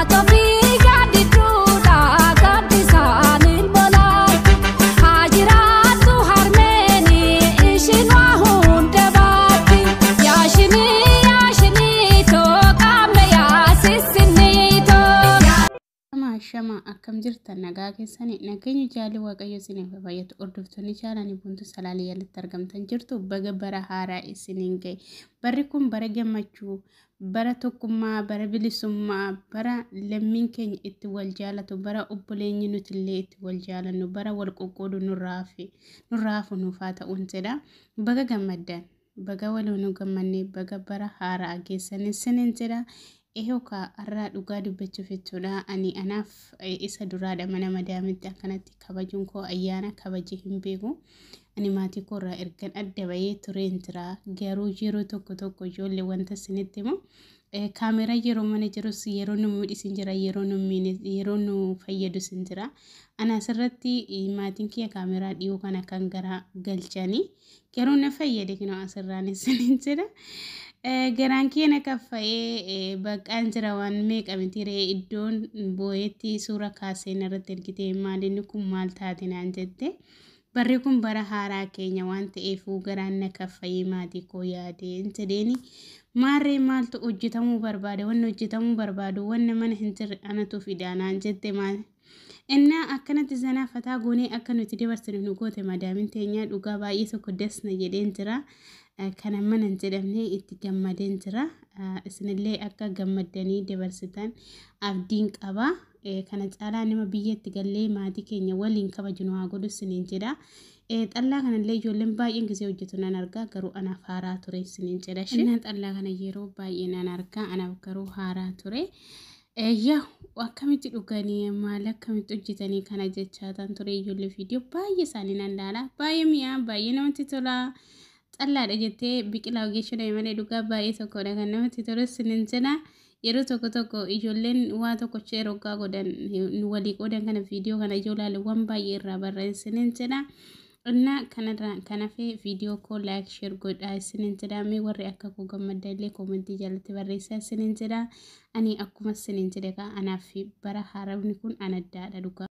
Haatofii gaaddidduudha gaaddisaan ilmoolaa. Haa jiraattu harmeeni ishiin waa hunda baatti. Yaashinii yaashinii too qaama yaasisinii too. Shama akkam jirtan? Nagaa keessanii? Nageenyi jaalli Waaqayyo isiniif haa baay'atu. Hordoftoonni jaalanii Buntu Salaalee jalatti argamtan jirtu, baga bara haaraa isiniin ga'e. Barri kun bara gammachuu, bara tokkummaa, bara bilisummaa, bara lammiin keenya itti wal jaalatu, bara obboleenyi nutillee itti wal jaalannu, bara wal qoqqoodu nurraa hafu nuuf haa ta'uun jedha. Baga gammaddan, baga waliin gammanne, baga bara haaraa geessan isiniin jedha. Ehoo kaa, har'aa dhugaa dubbachuuf jechuudha. Ani anaaf isa duraadha mana madaamitti akkanatti kabajuun koo, ayyaana kabajee hin beeku. Ani maatii koo irraa ergan adda bahee tureen jira. Garuu yeroo tokko tokko ijoollee wanta isinitti himu, kaameraa yeroo mana jirus yeroo nu miidhis hin jira, yeroo nu yeroo nu fayyadus hin jira. Ana asirratti maatiin kiyya kaameraa dhiyoo kana kan gara galchanii garuu na fayyade, kinoo asirraan isiniin jedha. Garaan kiyya na kaffa'ee baqqaan jira, waan meeqa miti ree, iddoon boo'eetti suura kaasee narratti ergite, maalinni kun maal taate naan jette. Barri kun bara haaraa keenya waan ta'eef garaan na kaffa'ee maatii koo yaade jedheeni. Maarree maaltu hojjetamuu barbaada? Wanni hojjetamuu barbaadu, wanna mana hin jirre anatu fidaa naan jette maal. Innaa akkanatti zanaa fataa goonee akka nuti dabarsinu nu goote madaamin teenya. Dhugaa baay'ee tokko dasna jedheen jira. Kana mana hin jedhamne itti gammadeen jira. Isinillee akka gammaddanii dabarsitan abdiin qaba. Kana caalaa nama biyyatti gallee maatii keenya waliin kabaju nu haa godhu isiniin jedha. Xallaa kanallee ijoolleen baay'een gisee hojjetu nan argaa, garuu anaaf haaraa ture isiniin jedha. Innaa xallaa kana yeroo baay'ee nan argaa, anaaf garuu haaraa ture. Yaa, akkamitti dhuganii, maal akkamitti hojjetanii kana jechaataan ture. Ijoollee viidiyoo baay'ee isaanii nan ilaala. Baay'ee mi'aa, baay'ee namatti tola. Xallaadha jettee biqilaa ogeessuudha malee dhugaa baay'ee tokkodha kan namatti tolu isiniin jedha. Yeroo tokko tokko ijoolleen waa tokko yeroo godhan walii qoodan kana, viidiyoo kana ijoo ilaalu waan baay'ee irraa barreessiniin jedha. Innaa kanarraa kan hafe viidiyoo koo like, share godhaa isiniin jedha. Mee warri akka koo gammadda illee koomentii jalatti barreessaa isiniin jedha. Ani akkuma isiniin jedhe anaaf bara haaraan kun an addaadha dhugaa.